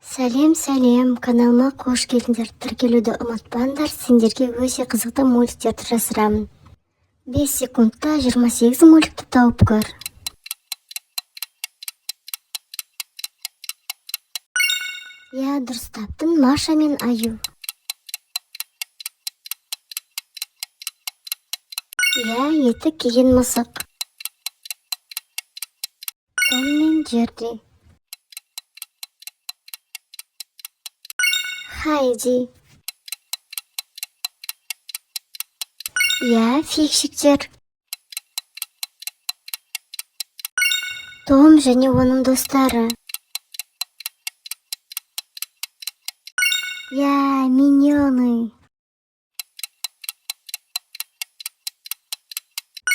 Сәлем, сәлем! Каналыма қош келдіңдер! Тіркелуді ұмытпаңдар, сендерге өте қызықты мультиктерді жасырамын. 5 секундта 28 мультикті тауып көр. Иә, дұрыс таптың, Маша мен аю. Иә, етік киген мысық. Том мен Джерри. Хайди. Иә, Фиксиктер. Том және оның достары. Иә, Миньоны.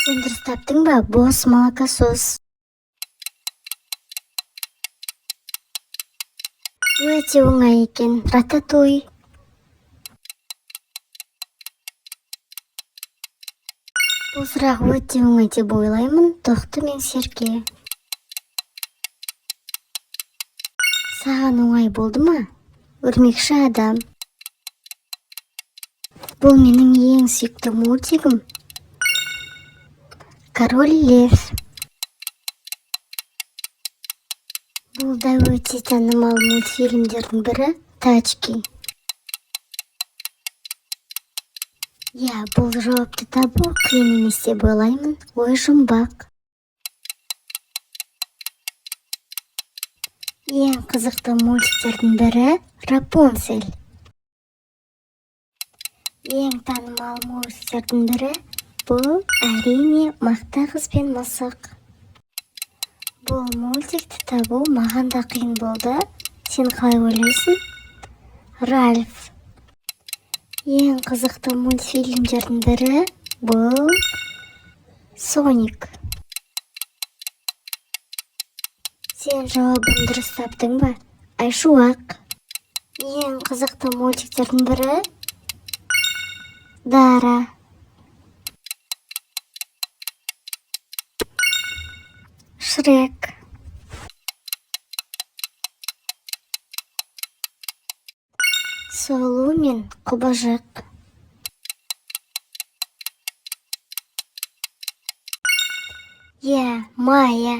Сен дұрыс таптың ба? Босс молокосос. Өте оңай екен. Рататуй. Бұл сұрақ өте оңай деп ойлаймын. Тоқты мен Серке. Саған оңай болды ма? Өрмекші адам. Бұл менің ең сүйікті мультигім. Король Лев. Бұл да өте танымал мультфильмдердің бірі, Тачки. Иә, бұл жауапты табу қиын емес деп ойлаймын. Ой жұмбақ. Ең қызықты мультиктердің бірі, Рапунцель. Ең танымал мультиктердің бірі бұл, әрине, Мақта қыз бен мысық. Бұл мультикті табу маған да қиын болды. Сен қалай ойлайсың? Ральф. Ең қызықты мультфильмдердің бірі бұл Соник. Сен жауабын дұрыс таптың ба? Айшуақ. Ең қызықты мультиктердің бірі, Дара. Шрек. Сұлу мен Құбыжық. Иә, Майя.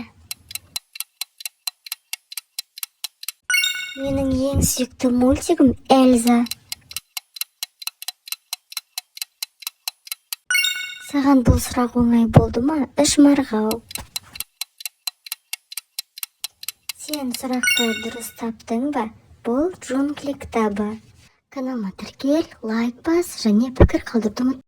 Менің ең сүйікті мультигім, Эльза. Саған бұл сұрақ оңай болды ма? Үш марғау. Сен сұрақты дұрыс таптың ба? Бұл Джунгли кітабы. Каналыма тіркел, лайк бас және пікір қалдыруды ұмытпа.